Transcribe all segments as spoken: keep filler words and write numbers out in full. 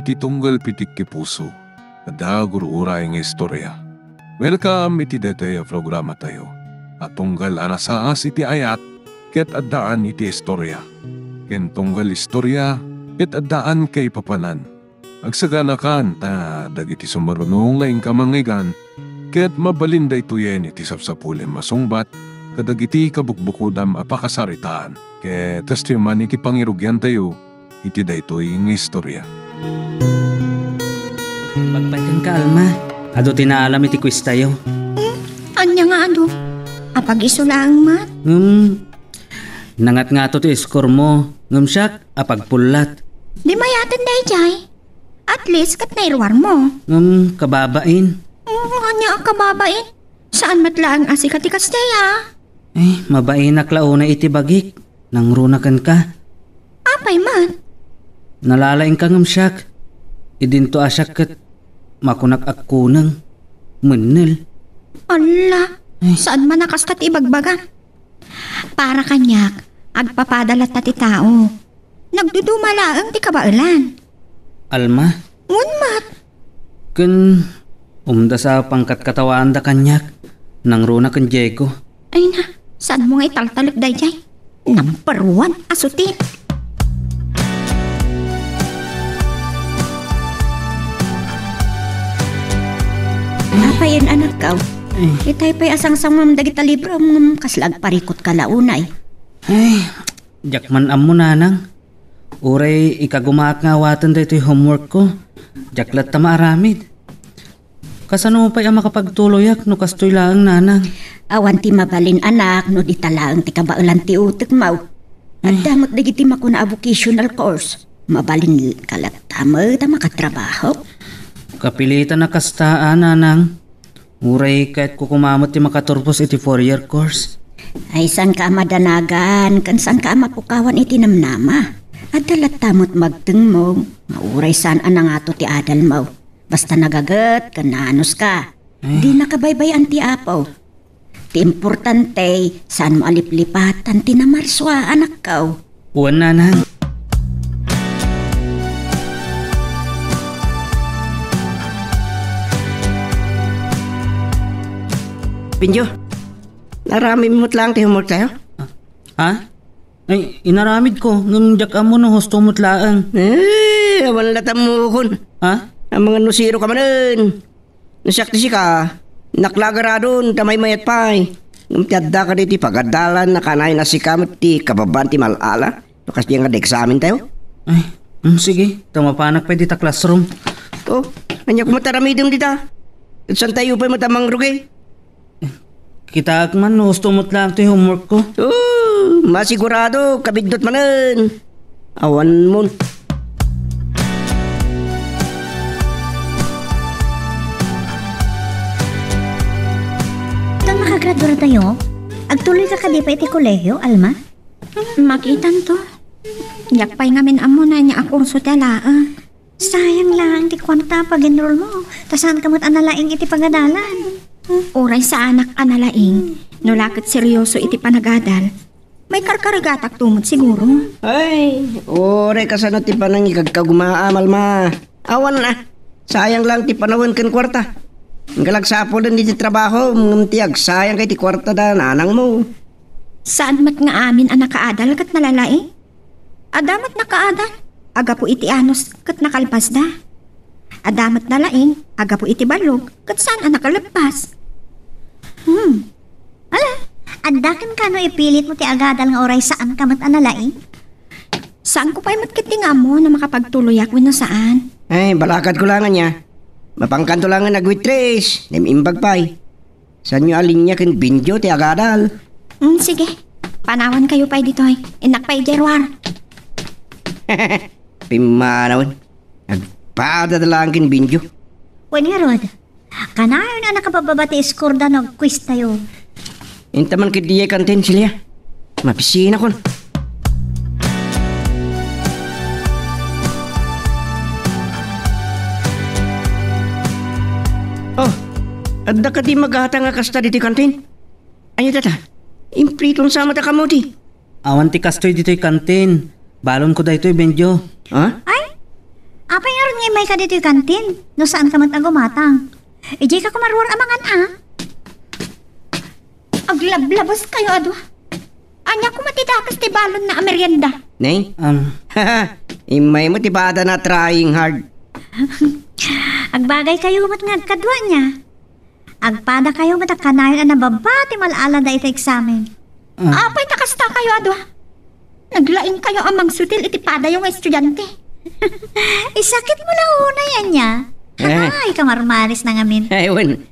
Ti tunggal pitik ti puso, adda gur-uray nga istorya. Welcome iti daytoy a programatayo a tunggal a nasaas iti ayat ket addaan iti istorya, ken tunggal istorya ket addaan kaipapanan. Agsaganakan ta dagiti sumaruno nga inka mangngeggan ket mabalin daytoyen iti sapsapulem a sungbat kadagiti kabukbukodam a pakasaritaan. Ket kastoy man iti pangirugiantayo iti daytoy nga istorya. Pagpaytenka, Alma. Adu ti naalam iti quiztayo. Hmm? Ania nga adu? Apag-isu laeng met? Ngem, nangatngato ti score mo. Ngem siak, apagpullat. Di mayaten daydiay. At least, ket nairuarmo. Ngem, kababain. Hmm, ania a kababain? Saan met laeng a sika ti kasdiay a? Eh, mabainak la unay iti bagik. Nangruna kenka. Apay man? Nalalaingka ngem siak. Idinto a siak ket makunak agkuneng. Mennel. Ala, eh. Saan man a kasta ti ibagbagam? Para kaniak, agpapada latta ti tao. Nagduduma laeng ti kabaelan. Alma? Wen met. Ken umdas a pangkatkatawaanda kaniak, nangruna ken Diego. Ay na, saanmo nga italtalek daydiay? Number one a suti. Apayen, anakko? Eh. Itay pay a sangsanguam dagita librom ngem kasla agparikut ka la unay. Eh, diak man ammo, nanang. Uray ikagumaak nga awaten daytoy homework ko, diak latta maaramid. Kasano pay a makapagtuloyak no kastoy laeng, nanang? Awan ti mabalin, anak, no dita laeng ti kabaelan ti utekmo. Adda met dagiti makuna a vocational course. Mabalinka latta met a makatrabaho. Kapilitan a kasta, a, nanang. Uray kayatko koma met ti makaturpos iti four-year course. Ay, saanka a madanagan, ken saanka a mapukawan iti namnama. Adda latta met magtengmo, nga uray saan a nangato ti adalmo. Basta nagaget ken naanuska. Eh. Di nakabaybay-an ti Apo. Ti importante, saanmo a liplipatan ti namarsua, anakko. Wen, nanang. Benjo, naaramidmo met laeng ti homework tayo? Ha? Ay, inaramid ko, ngem diak ammo no husto met laeng. Eh, awan latta ammokon. Ha? Amangan no zero ka manen. No siak ti sika, innak la agaradon ta maymayat pay. Ngem ti adda kadi ti pagadalan a kanayon a sika met ti kababaan ti mal-ala no kasdiay nga adda eksamen tayo. Ay, mm, sige, ta mapanak pay dita classroom. Oh, ania koma ti aramidem dita? Ket saan tayo pay met a mangrugi? Kitaek man no husto met laeng ti homework ko. Oh, masigurado, kabiddut manen. Awan mon. Ton makagraduar tayo, agtuloy ka kadi pay iti kolehio, Alma? Makitanto. Diak pay ngamin ammo no ania a kurso ti alaek. Sayang laeng ti kuarta a pag-enroll mo, ta saanka met a nalaing iti pagadalan. Uray saanak a nalaing, no la ket seryoso iti panagadal, maikarkarigatakto met siguro. Ay, uray kasano ti panangikagkagumaam, Alma. Awan a, sayang laeng ti panawen ken kuarta. Inka la agsapulen iti trabaho, ngem ti agsayangka iti kuarta da nanangmo. Saan met nga amin a nakaadal ket nalalaing? Adda met nakaadal a gapu iti anus ket nakalpasda. Adda met nalaing a gapu iti ballog ket saan a nakalpas. Hmm. Ala, adda kenka no ipilitmo ti agadal nga uray saanka met a nalaing? Saanko pay met ketdi nga ammo no makapagtuloyak wenno saan. Ay, balakadko laeng ania. Mapankanto laeng nga nagwaitress, ngem imbag pay. Saanyo a linia ken Benjo ti agadal? Mm, sige. Panawankayo pay ditoy. Innak pay idiay ruar. Pimmanawen. Agpada laeng ken Benjo. Wen ngarud, kanayon a nakapabbaba ti score da no quiz tayo. Inta man ketdi idiay kantin, Celia. Mapisinakon. Oh, adda kadi magatang a kasta ditoy kantin? Ania dayta? Impriton sa met a kamote. Awan ti kastoy ditoy kantin. Balonko daytoy, Benjo. Ha? Ay? Apay ngarud nga ka ditoy kantin, no saanka met a gumatang. Idiay ka koma ruar a mangan, a? Aglablabes kayo a dua. Ania koma ti dakes ti balonna a merienda? Ne? Um. Immay mo ti bada na trying hard. Agbagay kayo met nga agkadua niya. Agpada kayo met a kanayon a nababba ti mal-alada iti eksamen. Ah. Apay ta kasta kayo a dua? Naglaing kayo a mangsutil iti padayo nga estudiante. Isakit mo la unay, ania? Eh. Ay, kamarmaris na ngamin. Ay, wen.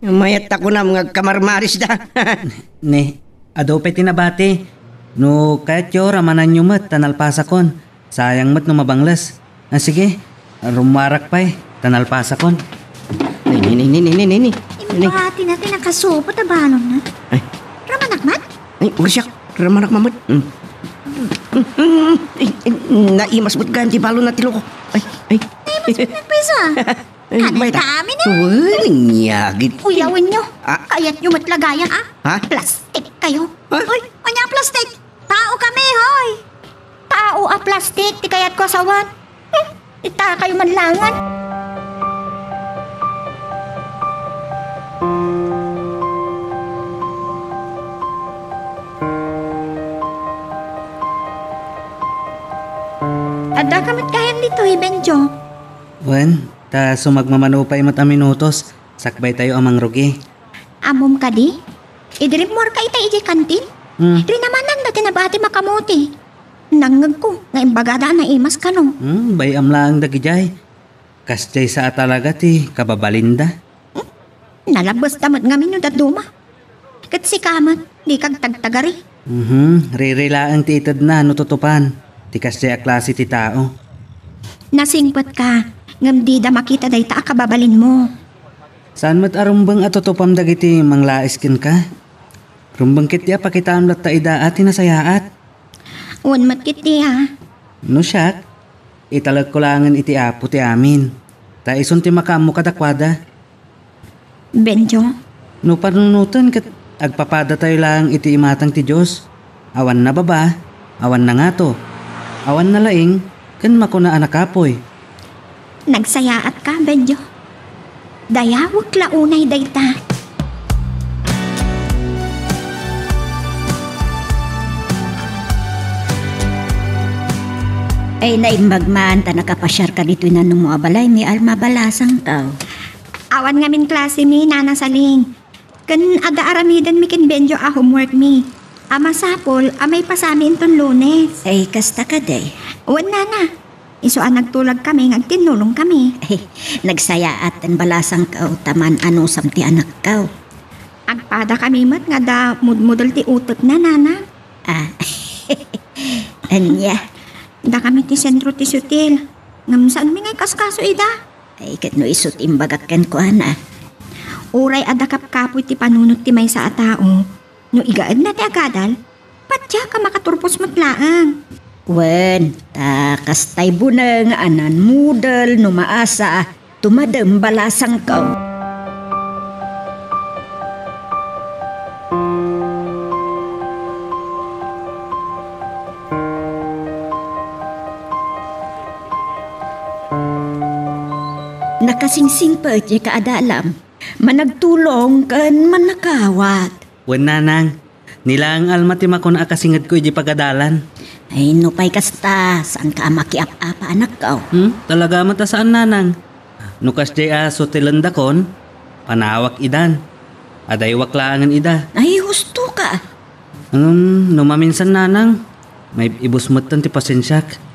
Mayat ta kunam nga agkamarmaris da. Ne, adu pay ti nabati. No kayatyo, ramananyo met, ta nalpasakon. Sayang met no mabangles. Ah, sige, rummarak pay, ta nalpasakon. Ni, ni, ni, ni, ni, ni, ni, ni. Imbati na ti nakasupot a balon na. Ay. Ramanak met? Ay, ursiak, ramanak mamet. Mm. Mm, mm, mm. Ay, ay, naimas met gayam ti balon na ti loko. Ay, ay. Naimas met nagpayso, ah. Ay, kanay mayta. Kami na. Uy, nyagit. Uyawen nyo. Ah. Kayat nyo met lagayan, ah. Ha? Plastik kayo. Ha? Uy, anya plastik? Tao kami, hoy! Tao a plastik ti kayatko a sawan. Hmm, ita kayo man langan. Adda ka met gayam ditoy, Benjo? Wen, ta sumagmamano pay met a minutos, sakbay tayo a mangrugi. Ammom kadi? Idi rimmuarka ita idiay kantin? Hmm. Rinamananna ti nabati makamuti. Nangngegko nga imbagada a naimas kano. Hmm, bay-am laeng dagidiay. Kasdiay sa a talaga ti kababalinda. Hmm? Nalabesta met ngamin no dadduma. Ket sika met, dika agtagtagari. Mhm, riri laeng ti itedna no tutupan. Ti kasdiay a klase ti tao. Nasingpetka, ngem dida makita dayta a kababalinmo. Saan met a rumbeng a tutupam dagiti manglais kenka? Rumbeng ketdi a pakitaem latta ida a ti nasayaat. Wen met ketdi a. No siak, italekko laengen iti Apo ti amin, ta isun ti makaammo kadakuada. Benjo? No panunoten ket agpapadatayo laeng iti imatang ti Dios, awan nababa, awan nangato, awan nalaing, ken makuna a nakapuy. Nagsayaatka, Benjo. Dayawek la unay dayta. Ay, naimbag man ta nakapasiarka ditoy nannumo a balay, ni Alma Balasangkaw. Awan ngamin klase mi, Nana Saling. Ken adda aramidenmi ken Benjo a homework mi. A masapul a maipasami inton Lunes. Ay, kasta kadi? Wen, Nana. Isu a nagtulagkami nga agtinnulongkami. Ay, nagsayaat ten balasangkaw ta maan-anusam ti anakkaw. Agpadakami met nga adda mudmudel ti utekna, Nana. Ah, ania? Dakami ti sentro ti sutil. Ngem saanmi nga ikaskaso ida? Ay, ket no isu ti imbagak kenkuana. Uray adda kapkapoy ti panunot ti maysa a tao, no igaedna ti agadal, patiak a makaturpos met laeng. Wen, ta kastay buneng a nanmudel no maasa, tumadem balasangkaw. Nakasingsingpet diay kaadalam, managtulong ken mannakawat. Wen, Nanang, ni laeng Alma ti makuna a kasingedko idiay pagadalan. Ay, nupay kasta, saanka a makiap-apa, anakko? Hmm? Talaga met a saan, Nanang. No kasdiay a sutilendakon, panawak idan. Adaywak laengen ida. Ay, husto ka. Ngem no maminsan, Nanang, maib-ibus metten ti pasensiak.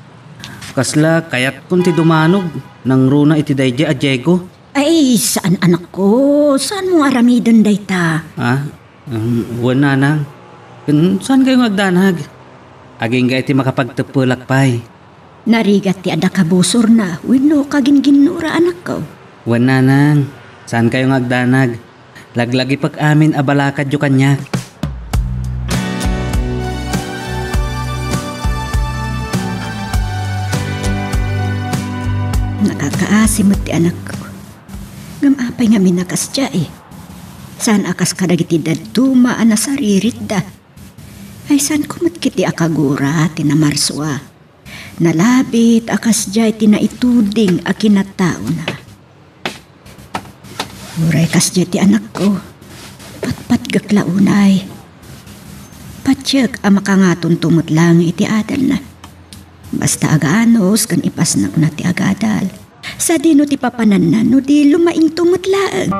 Kasla kayatkon ti dumanog, nangruna iti daydiay a Diego. Ay, saan, anakko. Saanmo nga aramiden dayta? Ah, um, wen, Nanang. Ken saankayo nga agdanag? Agingga iti makapagteppelak pay. Narigat ti adda kabusorna wenno kaginginnora, anakko? Wen, Nanang. Saankayo nga agdanag. Laglagipek amin a balakadyo kaniak. Nakakaasi met ti anakko. Ngem apay ngamin a kasdiay? Saan a kas kadagiti dadduma a nasariritda? Ay, saanko met ketdi a kagura ti namarsua. Nalabit a kasdiay ti naituding a kinataona. Uray kasdiay ti anakko, patpatgek la unay. Patiek a makangatonto met laeng iti adalna. Basta aganus ken ipasnekna ti agadal. Sadino ti papananna no di lumaingto met laeng?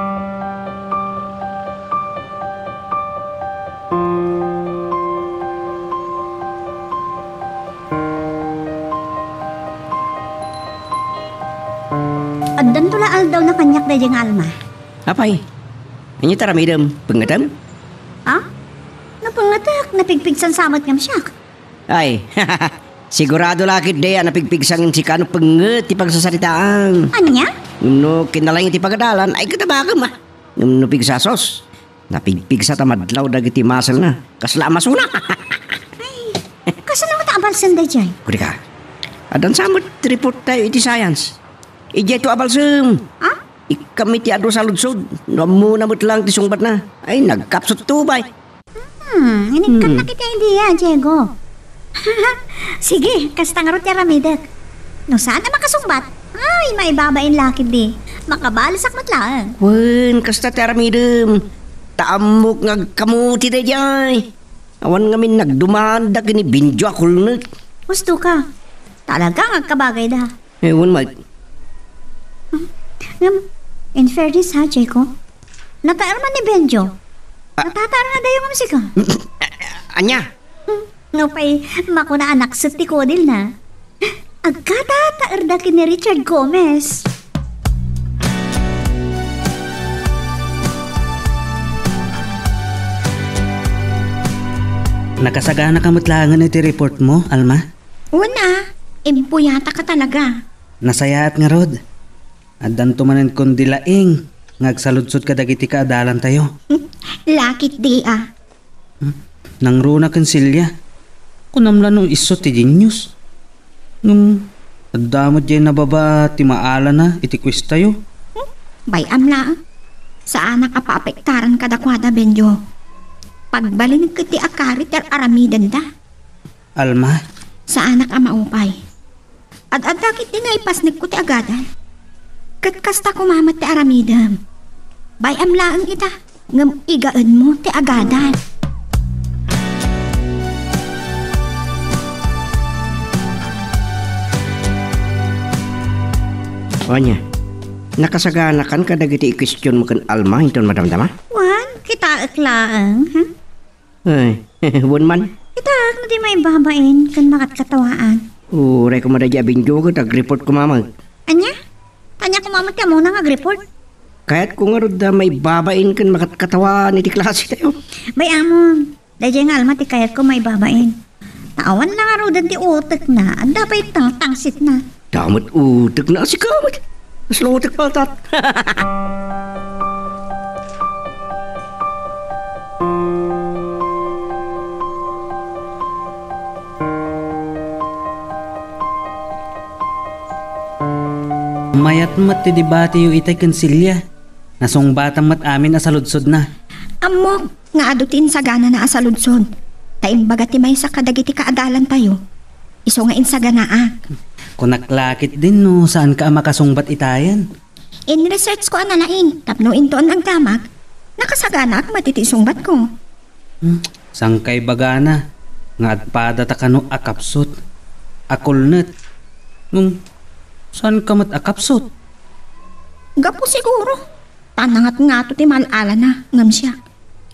Addanto la aldawna kaniak daydiay nga Alma. Apay, ania ti aramidem? Pengetem? Ha? No pengetek, napigpigsan sa met ngem siak. Ay, sigurado la ketdi a napigpigsa ngem sika no penget ti pagsasaritaam. Ania? Ngem no kinalaing ti pagadalan, ay, ket abakem, a. Ngem no pigsa, sus, napigpigsa ta madlaw dagiti muscle-na. Kasla a masuna. Ay, kasano ta abalsem daydiay? Kurika, addan sa met ti report tayo iti science. Idiay to abalsem. Ha? Ikkami ti adu saludsod. No ammona met laeng ti sungbatna. Ay, nagkapsut to, bay. Hmm, inikkan Hmm. na kita idea, Diego. Sige, kasta ngarud ti aramidek. No saan a makasungbat, ay, maibabain la ketdi. Makabalesak met laeng. Wen, kasta ti aramidem. Ta ammok nga agkamuti daydiay. Awan ngamin nagdumanda ken ni Benjo a kulnek. Husto ka. Talaga nga agkabagayda. Eh, wen, Mike. Ngem, in fairness ha, Jeko, nataer man ni Benjo. Ah. Natataer nga dayo ngem sika. Ania? Hmm, no pay, makuna a nakset ti kudilna. Agkatataerda ken ni Richard Gomez. Nakasaganaka met laengen iti report mo, Alma? Wen a, impuyataka talaga. Nasayaat ngarud. Addanto manen kundi laing nga agsaludsod kadagiti kaadalantayo. Lakit di a. Hmm? Nangruna ken Celia. Kunam la no isu ti genius. Ngem, adda met diay nababa ti maalana iti quiztayo. Hmm? Bay-am laeng. Saanak a paapektaran kadakuada, Benjo. Pagbalinek ket ti akarit ti ar-aramidenda. Alma? Saanak a maupay. Ad-adda ketdi nga ipasnekko ti agadal. Ket kasta koma met ti aramidem. Bay-am laeng ita, ngem igaedmo ti agadal. Ania, nakasaganakan kadagiti ikwestionmo ken Alma inton madamdama? Wen, kitaek laeng, ha? Ay, wen man. Itaek no di maibabain ken makatkatawaan. Uray koma daydiay a Benjo ket agreport koma met. Ania? Ania koma met ti ammona nga agreport? Kayatko ngarud a maibabain ken makatkatawaan iti klasetayo. Bay-amon, daydiay nga Alma ti kayatko maibabain. Ta awan la ngaruden ti utekna, adda pay tangtangsitna. Damo met utekna a sika met. Kasla utek paltat. Mayat met ti debateyo itay ken Celia. Nasungbatan met amin a saludsodna. Ammok nga adu ti insaganana a saludsod. Ta imbaga ti maysa kadagiti kaadalantayo. Isu nga insaganaak. Kunak la ketdin no saanka a makasungbat itayen. In-researchko a nalaing tapno inton agdamag, nakasaganaak met iti isungbatko. Hmm, saan ka ibagana nga agpadata kano a kapsut, a kulnet? Ngem, saanka met a kapsut? Gapu siguro ta nangatngato ti mal-alana ngem siak.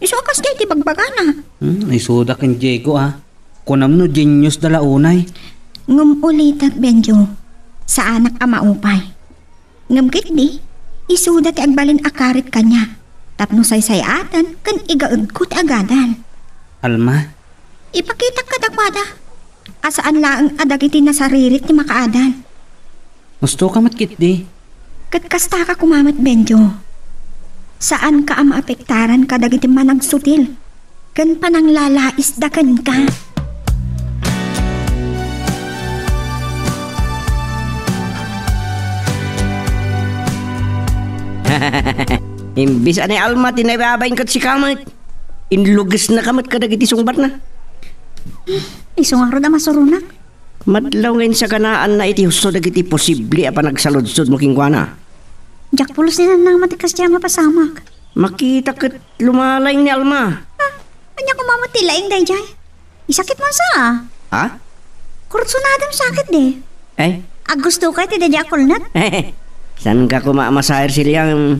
Isu a kasdiay ti bagbagana. Hmm, isuda ken Diego, a. Kunam no genius da la unay. Ngem ulitek, Benjo, saanak a maupay. Ngem ketdi, isuda ti agbalin a karit kaniak tapno saysay-aten ken igaedko ti agadal. Alma? Ipakitak kadakuada a saan laeng a dagiti nasaririt ti makaadal. Husto ka met ketdi. Ket kasta ka koma met, Benjo. Saan ka a maapektaran kadagiti managsutil ken pananglalaisda kenka. Imbes a ni Alma ti naibabain ket sika met, inlugesna ka met kadagiti sungbatna. Isu ngarud a masuronak. Madlaw nga insaganaanna iti husto dagiti posible a panagsaludsodmo kenkuana. Diak pulos ni Nanang a matikas ti mapasamak. Makita ket lumalaing ni Alma. Ah, ania koma met ti laing daydiay? Isakit mo sa? Ha? Kursunadem sakit di. Eh? Agusto ka iti daydiay a kulnat? Saanka koma a masair, Celia, nga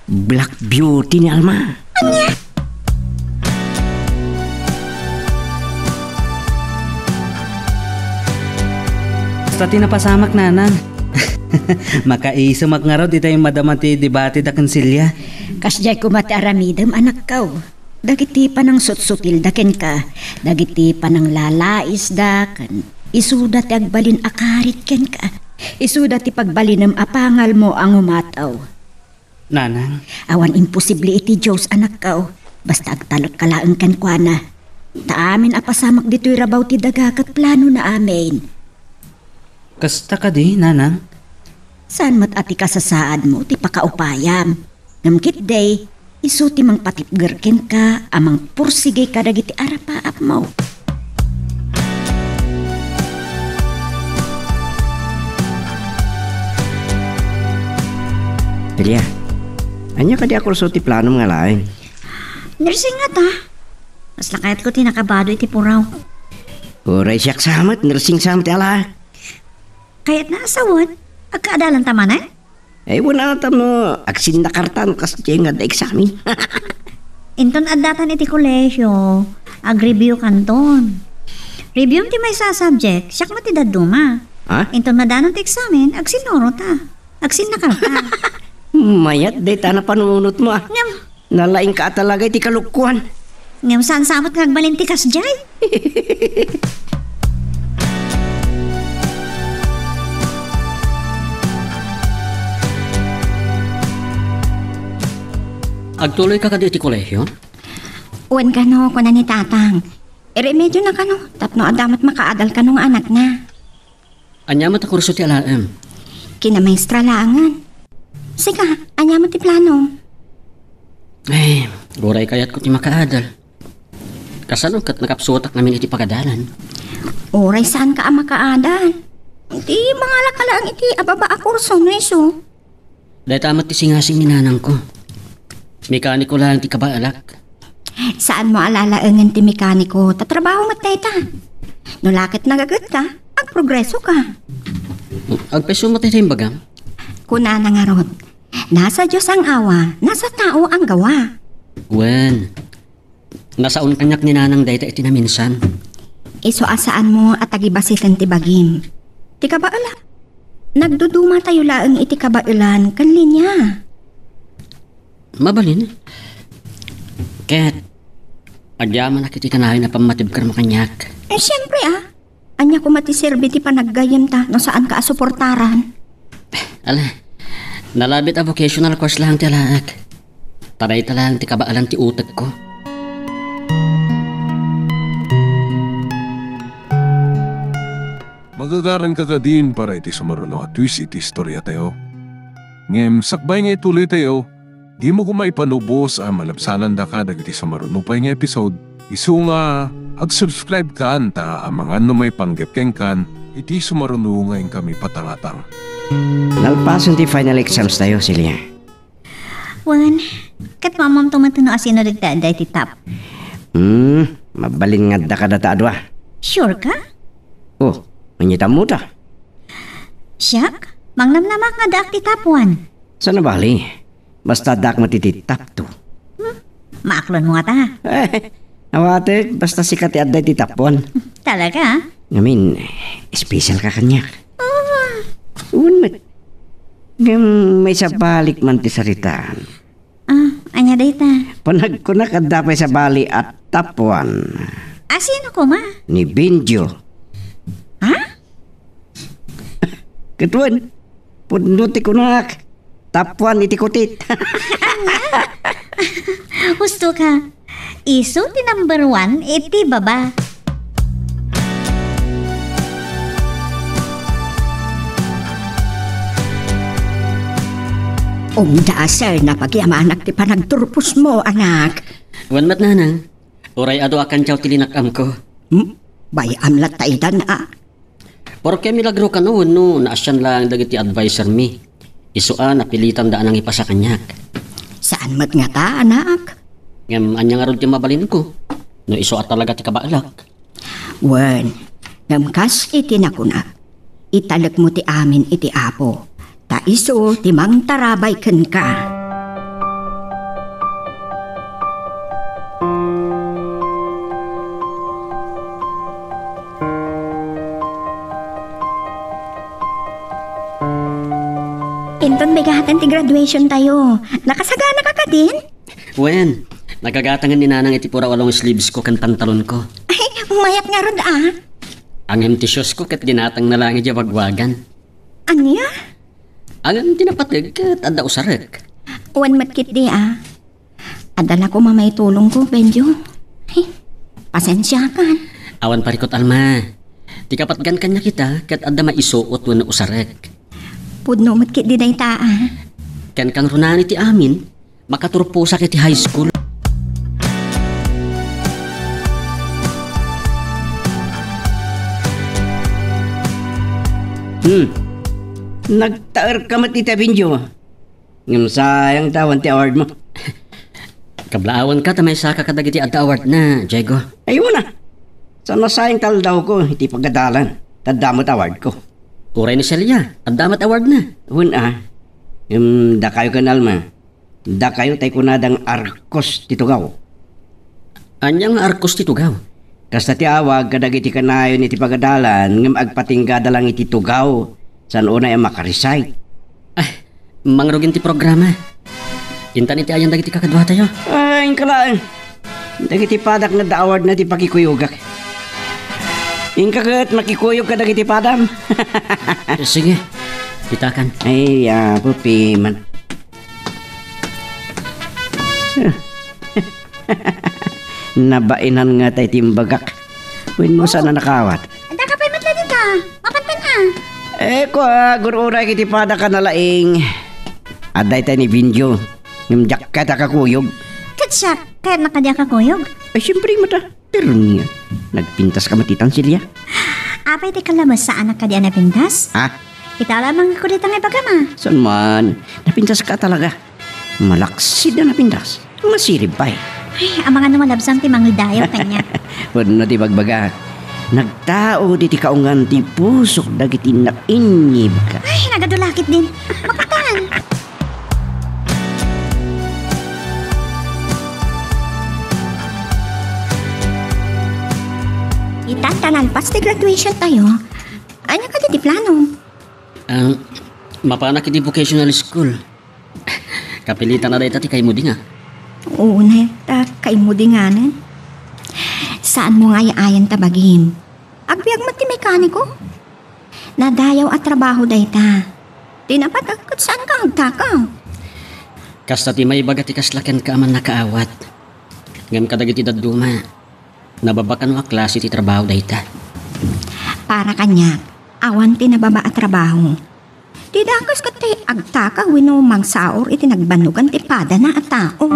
Black Beauty ni Alma? Ania? Basta ti napasamak, Nanang. Makaisumak ngarud itay madama ti debate da ken Celia. Kasdiay koma ti aramidem, anakko. Dagiti panangsutsutilda kenka, dagiti pananglalaisda, ken isuda ti agbalin a karit kenka. Isuda ti pagbalinem a pangalmo a ngumatew. Nanang. Awan imposible iti Dios, anakko. Basta agtalekka laeng kenkuana. Ta amin a pasamak ditoy rabaw ti daga ket planona amin. Kasta kadi, Nanang? Saan met a ti kasasaadmo ti pakaupayam. Ngem ketdi, isu ti mangpatipger kenka a mangpursigi kadagiti arapaapmo. Celia, ania kadi a kurso ti planom nga laeng? Nursing ngata. Kasla kayatko ti nakabado iti puraw. Uray siak sa met, nursing sa met ti alaek. Kayatna a sawen, agkaadalanta manen? Ay, wen, tapno agsinnakartan kas diay nga adda eksamen. Inton addatan iti kolehio, agreview kanton. Review ti maysa a subject, siak met ti dadduma. Ha? Inton madanon ti eksamen, agsinnurota. Agsinnakarta. Mayat dayta a napanunotmo, a. Ngem, nalaingka a talaga iti kalokoan. Ngem saan sa met nga agbalin ti kasdiay? Agtuloyka kadi iti kolehio? Wen kano, kuna ni Tatang. Iremedyona kano, tapno adda met makaadal kano nga anakna. Ania met a kurso ti alaem? Kinamaestra laengen. Sika, ania met ti planom? Ay, uray kayatko ti makaadal. Kasano ket nakapsutak ngamin iti pagadalan? Uray saanka a makaadal. Ti mangalaka laeng iti ababa a kurso, no isu. Dayta met ti singasing ni nanangko. Mekaniko laeng ti kabaelak. Saanmo a lalaengen ti mekaniko, ta trabaho met dayta. No la ket nagagetka, agprogresoka. Agpayso met ti imbagam? Kunana ngarud, "Nasa Dios ang awa, nasa tao ang gawa." Wen, nasaon kaniak ni nanang dayta iti naminsan. Isu a saanmo a tagibasiten ti bagim. Ti kabaelan. Nagdudumatayo laeng iti kabaelan ken linia. Mabalin. Ket, agyamanak iti kanayon a pammatibkermo kaniak. Eh, siempre, ah. Ania koma ti serbi ti panaggayyemta no saanka a suportaran? Ala, nalabit a vocational course laeng ti alaek. Ta dayta laeng ti kabaelan ti utekko. Magagaranka kadin para iti sumaruno a twist iti istoriatayo. Ngem sakbay nga ituloytayo, dimo koma ipanubos a malabsanandaka dagiti sumaruno pay nga episode. Isu nga, agsubscribe kan ta amangan no maipanggep kenkan iti sumaruno nga inkami patangatang. Nalpasen ti final exams tayo, Celia. Wen, ket maammoam to met no asino dagiti adda iti top. Hmm, mabalin nga adda kadata a dua. Sure ka? Oh, ania ti ammoda? Siak, mangnamnamak nga addaak ti top one. Saan a bali? Basta addaak met iti top two. Hmm, maaklonmo ngata. Awatek, basta sika ti adda iti top one. Talaga? I mean, special ka kaniak. Ah. Wen met. Ngem maisabalik man ti saritaan. Ah, ania dayta? Panagkunak adda pay sabali a top one. Asino koma? Ni Benjo. Ha? Ket wen, pudno ti kunak. Top one iti kutit. Ania? Husto ka. Isu ti number one iti baba. Umdasel, napagyamanak ti panagturposmo, anak. Wen met, nanang. Uray adu a kantiaw ti linak-amko. Hmm? Bay-am latta itan, a. Porke milagro kano wenno naasian laeng dagiti advisermi? Isu a napilitanda a nangipasa kaniak. Saan met ngata, anak? Ngem ania ngarud ti mabalinko? No isu a talaga ti kabaelak. Wen, ngem kas iti nakunak, italekmo ti amin iti Apo, ta isu ti mangtarabay kenka. Inton bigaten ti graduation tayo. Nakasagana ka kadin? Wen, nagagatangen ni Nanang iti pura a long sleeves ko ken pantalon ko. Ay, mayat ngarud, ah. Ngem ti shoes ko ket ginatangna laeng idiay wagwagan. Ania? Ngem ti napateg ket adda usarek. Wen met ketdi, ah. Adda la koma maitulongko, Benjo. Ay, pasensiakan. Awan parikut, Alma. Ti kapatgan kaniak ita ket adda maisuot wenno usarek. Pudno met ketdi dayta, ah. Ken kangrunaan iti amin, makaturposak iti high school. Hmm. Nagtaerka met ita, Benjo. Ngem sayang ta awan ti award mo. Kablaawanka ta maisaka kadagiti adda award na, Diego. Ay, wen a. Saan a sayang ti aldawko iti pagadalan. Ta adda met award ko. Uray ni Celia, adda met award na. Wen a. Ngem dakayo ken Alma. Dakayo tay kunadang arkos ti tugaw. Ania nga arkos ti tugaw? Kasta ti awag kadagiti kanayon iti pagadalan ngem agpatinggada lang iti tugaw, saan unay a makarecite. Ah, mangrugin ti programa. Intan iti ayan dagiti kakaduatayo. Ay, inka laeng. Dagiti padak nga adda award na ti pakikuyogak. Inka ket makikuyog kadagiti padam. Eh, sige. Pitakan. Ay, Apo Piman. Nabainan nga tay timbagak. Wenno saan a nakawat? Adda ka pay met la dita. Mapantan a. Eh, kua, gur-uray iti padaka nalaing. Adda itay ni Binjo. Ngem diak kayat a kakuyog. Ket siak, kayatna kadi a kakuyog? Ay, siyempre, mata. Pero niya, nagpintas ka met itan, Celia? Apay ti kalabas, saanak kadi a napintas? Ha? Ita lamang nga kulit nga ibagam a. Saan man, napintas ka talaga. Malaksid a napintas. Masirib pay. Ay, amangan no malabsan ti mangidayaw kaniak. Wenno ti bagbagak. Nagtao diti kaungan ti pusok dagiti nainnibka. Ay, nagadu la ketdin. Mapatan. Ita, ta nalpas ti graduation tayo. Ania kadi ti plano? Ah, mapanak iti vocational school. Kapilitan a dayta ti kaimudinga. Unay, ta kaimudinganen. Saan mo nga ay-ayan ta bagim? Agbiag met ti mekaniko. Nadayaw a trabaho dayta. Ti napatek ket saan ka agtakaw. Kasta ti maibaga ti kasla kenka a mannakaawat. Ngem kadagiti dadduma, nababakano a klase ti trabaho dayta. Para kaniak, awan ti nababa a trabaho. Ti dakes ket ti agtaka wenno mangsaor iti nagbannogan ti padana a tao.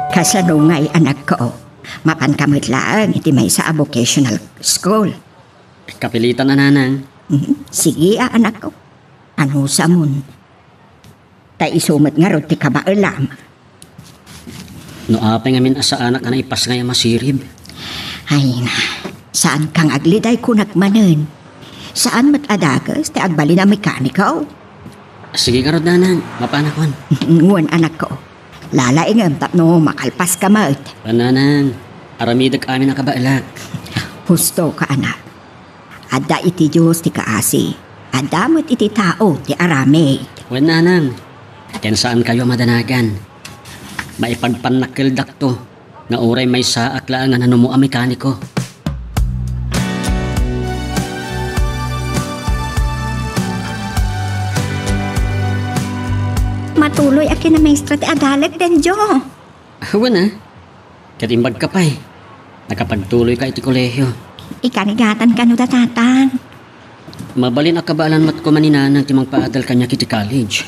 Kasano ngay, anakko? Mapanka met laeng iti maysa a vocational school. Kapilitan a, nanang. Mhm. Sige a, anakko. Anusamon. Ta isu met ngarud ti kabaelam. No apay ngamin a saanak a naipasngay a masirib? Ay na, saan kang agliday kunak manen. Saan met a dakes ti agbalin a mekaniko. Sige ngarud, nanang, mapanakon. Wen, anakko. Lalaingem tapno makalpaska met. Wen, nanang, aramidek amin a kabaelak. Husto ka, anak. Adda iti Dios ti kaasi. Adda met iti tao ti aramid. Wen, nanang, ken saankayo a madanagan. Maipagpannakkeldakto nga uray maysaak laeng a nanumo a mekaniko. Matuloy a kinamaestra ti adalek, Denjo. Wen a. Ket imbagka pay, nakapagtuloyka iti kolehio. Ikarigatan kano da tatang. Mabalin a kabaelan met koma ni Nanang ti mangpaadal kaniak iti college.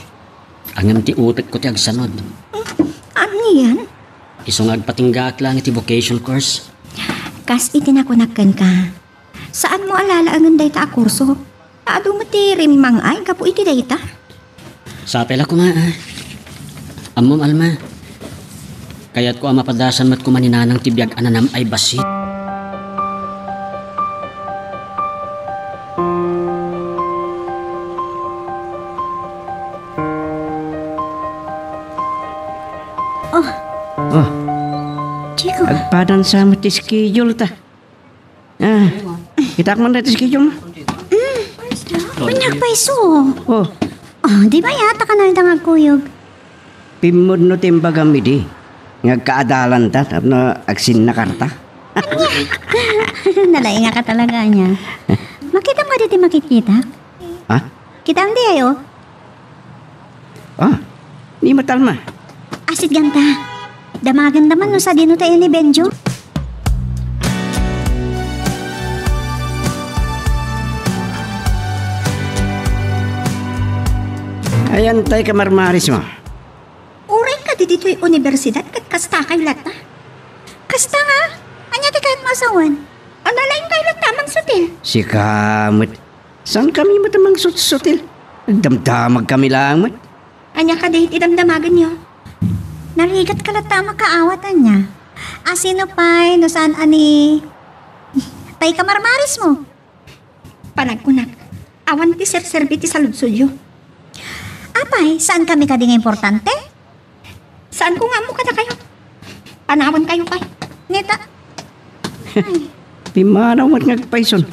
Ngem ti utekko ti agsanud. Ania? Isu nga agpatinggaak laeng iti vocation course. Kas iti nakunak kenka, saanmo a lalaengen dayta a kurso. Ta adu met ti rimmang-ay gapu iti dayta. Sapay la koma, ah. Ammom, Alma. Kayatko a mapadasan met koma ni Nanang ti biag a nanam-ay bassit. Oh. Oh. Chico. Agpadansa met ti schedule ta. Ah, kitaak man dayta schedule mo. Mm. Wen, nagpayso. Oh. Oh, di ba yata ka na nga agkuyog? Pimmudno ti imbagam idi nga agkaadalan ta tapno agsinnakarta. Nalaingaka talaga ania. Makitam kadi ti makitkitak? Ha? Kitaem diay, oh. Ah, ni Matalma. Asit ganta. Damagenda man no sadino tayo ni Benjo. Ayan tay kamarmaris mo. Uray kadi ditoy universidad ket kasta kayo latta. Kasta nga, ania ti kayat mo a sawen? Nalaing kayo latta a mangsutil. Sika met. Saan kami met a mangsutsutil? Nagdamdamag kami laeng met. Ania kadi ti damdamagenyo? Narigat ka latta a makaawat, ania? A sino pay no saan a ni tay kamarmaris mo? Panagkunak, awan ti serserbi ti saludsodyo. Apay, saan kami kadi nga importante? Saanko nga ammo kadakayo. Panawan kayo pay. Neta. Ay. Pimmanaw met nga agpayson.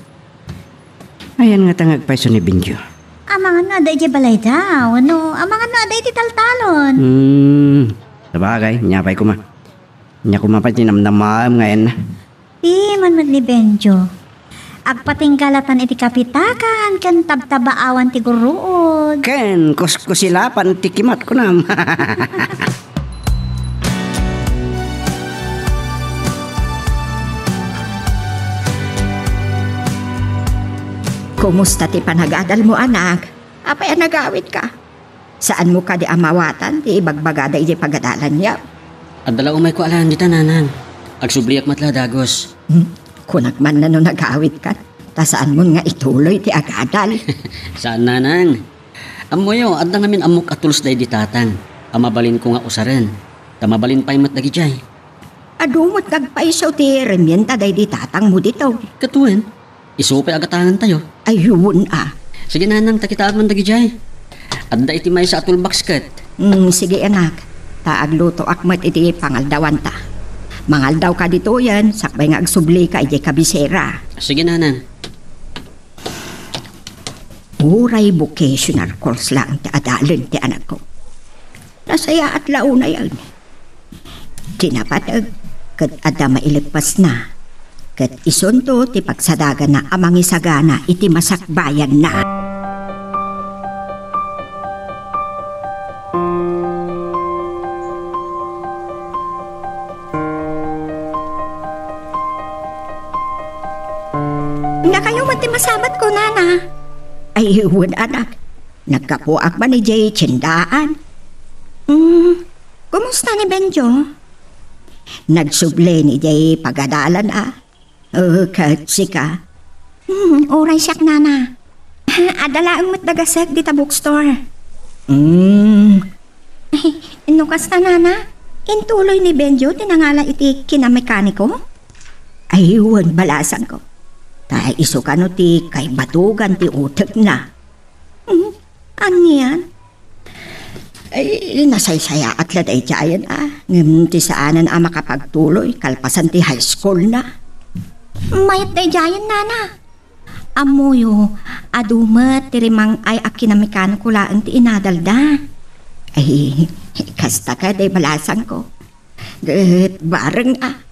Ayan ngata nga agpayson ni Benjo. Amangan no adda idiay balayda, wenno amangan no adda iti taltalon. Hmm, sabagay, nia pay koma. Nia koma pay ti namnamaem nga ayanna. Piman met ni Benjo. Agpatinggalatan iti kapitakan ken tabtabaawan ti gurruod. Ken kuskusilapan ti kimat kunam. Kumusta ti panagadalmo, anak? Apay a nagawidka? Saanmo kadi a mawatan ti ibagbagada idiay pagadalan, yap? Adda la umayko a laeng dita, Nanang. Agsubliak met la dagus. Hmm? Kunak man no nagawidkan, ta saanmon nga ituloy ti agadal. Saan, Nanang. Ammoyo, adda ngamin ammok a tools daydi tatang a mabalinko nga usaren. Ta mabalin pay met dagidiay. Adu met nga agpayso ti remienda daydi tatangmo ditoy. Ket wen, isu pay a gatangantayo. Ay, wen a. Sige, Nanang, ta kitaak man dagidiay. Adda iti maysa a toolbox ket. Mm, sige, anak. Ta aglutoak met iti pangaldawanta. Mangaldawka ditoyen, sakbay nga agsublika idiay kabisera. Sige, Nanang. Uray vocational course laeng ti adalen ti anakko. Nasayaat la unayen. Ti napateg, ket adda maileppesna. Ket isunto ti pagsadagana a mangisagana iti masakbayanna. Dakayo met ti masamatko, Nana. Ay, wen, anak. Naggapuak man idiay tiendaan. Hmm, kumusta ni Benjo? Nagsubli idiay pagadalan, a. O, ket sika? Hmm, uray siak, Nana. Adda laeng met dagasek dita bookstore. Hmm. No kasta, Nana, intuloy ni Benjo ti nangala iti kinamekaniko? Ay, wen, balasangko. Ta isu kano ti kaibatugan ti utekna. Hmm, anian? Ay, nasaysayaat la daydiayen, a. Ngem ti saanen a makapagtuloy kalpasan ti high school na. Mayat daydiayen, Nana. Ammoyo, adu met ti rimmang-ay a kinamekaniko laeng ti inadalda. Ay, kasta kadi, balasangko. Ket bareng, a.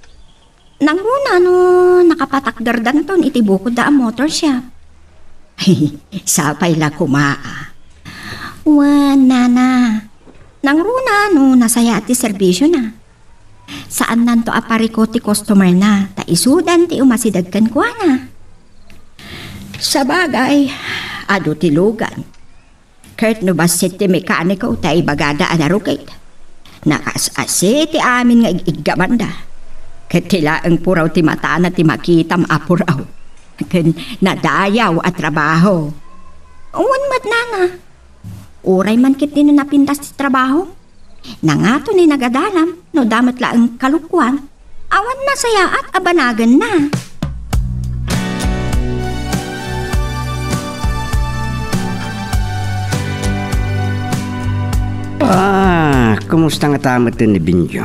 Nangruna no nakapatakderdanton iti bukodda a motor shop. Sapay la koma, a. Wen, Nana. Nangruna no nasayaat ti serbisiona. Saannanto a parikut ti customerna, ta isudan ti umasideg kenkuana. Sabagay, Adu ti lugan. Ket no bassit ti mekaniko ta ibagada a narugit, nakas-asi ti amin nga ig-iggamanda. Ket ti laeng puraw ti matana ti makitam a puraw ken nadayaw a trabaho. Wen met, nana. Uray man ketdi no napintas ti trabaho, nangato ni nagadalam no da met laeng kalokuan. Awan nasayaat a banagenna. Ah, kumusta ngata met ni Benjo?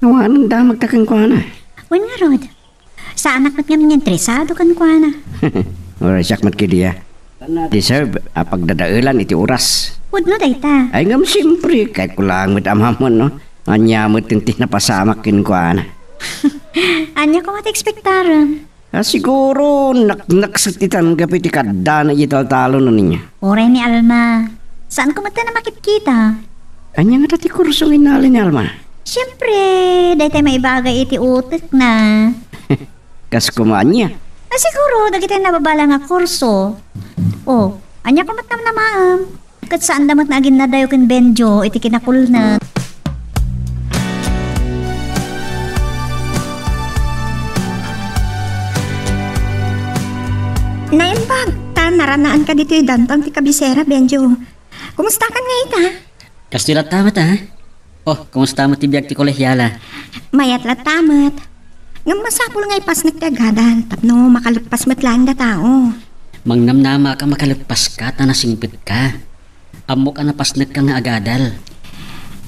Awan damagta kenkuana. Wen ngarud, saanak met ngamin nga interesado kenkuana. Uray siak met kadi a deserve a pagdadaelan iti oras. Pudno dayta. Ay ngem siempre, kayatko laeng met a maammuan no ania met ti napasamak kenkuana. Ania koma ti ekspektarem? Ah, siguro, naknakset itan gapu iti kaddana iti taltalon, ania? Uray ni Alma. Saanko met a makitkita. Ania ngata ti kurso nga innalin ni Alma? Siempre, daytay maibaga iti utekna. Kas koma ania? Ah, siguro, dagiti nababala nga kurso. Oh, ania koma ti namnamaem? Ket saanda met nga aginnadayo ken Benjo iti kinakulna. Naimbag, ta naranaanka ditoy downtown ti kabisera, Benjo. Kumustakan nga ita? Kastoy latta met, a? Oh, kumusta met ti biag ti kolehiala? Mayat latta met. Ngem masapul nga ipasnek ti agadal tapno makaleppas met laeng a tao. Mangnamnama ka makaleppaska ta nasingpetka. Ammok a napasnekka nga agadal.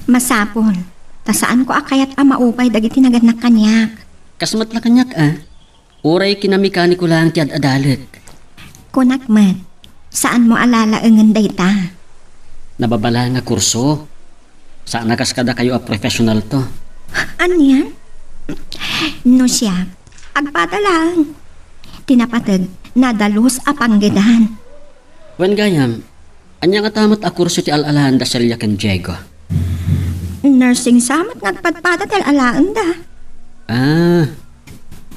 Masapul, ta saanko a kayat a maupay dagiti nagannak kaniak. Kas met la kaniak, a? Uray kinamekaniko laeng ti ad-adalek. Kunak met, saanmo a lalaengen dayta. Nababala nga kurso. Saan a kas kadakayo a professional to. Anian? No siak, agpada laeng. Ti napateg, nadalus a panggedan. Wen gayam, ania ngata met a kurso ti al-alaen da Celia ken Diego? Nursing sa met nga agpadpada ti al-alaenda. Ah,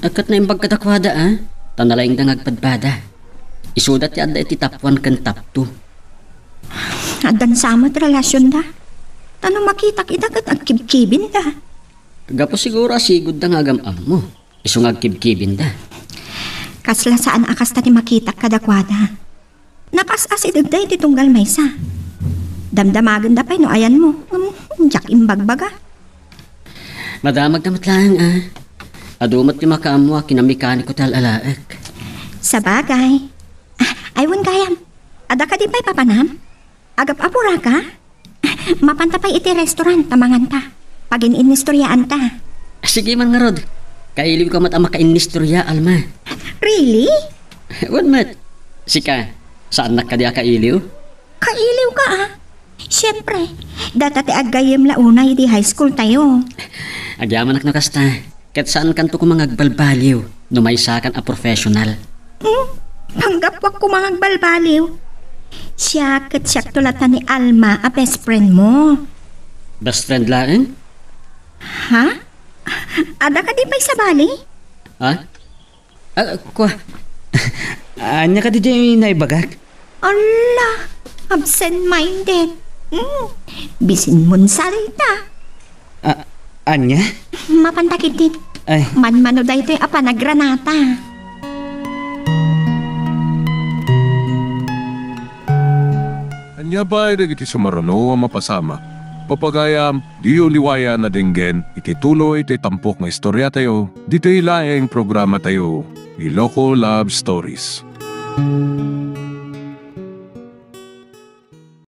ket naimbag kadakuada, a? Ta nalaingda nga agpadpada. Isuda ti adda iti top one ken top two. Addan sa met relasionda. Ta no makitak ida ket agkibkibinda. Gapu siguro a sigudda nga agam-ammo. Isu nga agkibkibinda. Kasla saan a kasta ti makitak kadakuada. Nakas-asidegda iti tunggal maysa. Damdamagenda pay no ayanmo. Ngem, diak imbagbaga. Madamagda met laeng, a. Adu met ti makaammo a kinamekaniko ti al-alaek. Sabagay. Ah, ay, wen gayam. Adda kadi pay papanam? Agap-apuraka? Mapanta pay iti restaurant ta manganta. Pagin-inistoryaanta. Sige man ngarud. Kailiwka met a makainistorya, Alma. Really? Wen met. Sika, saannak kadi a kailiw? Kailiwka, a. Siempre, data ti aggayyem la unay idi high school tayo. Agyamanak no kasta. Ket saankanto koma nga agbalbaliw no maysakan a professional. Hmm? Panggapuak koma nga agbalbaliw. Siak ket siakto latta ni Alma a best friend mo. Best friend laeng? Ha? Adda kadi pay sabali? Ha? Ah, kua. Ania kadi diay naibagak? Ala, absent-minded. Mm, bisin mo salita. Ah, ania? Mapanta ketdin. Ay. Manmano daytoy a panagranata. Ania pay dagiti sumaruno a mapasamak? Pagayam, diyo liwayan a denggen iti tuloy ti tampok nga istoriatayo, ditoy laeng programatayo, Iloko Love Stories.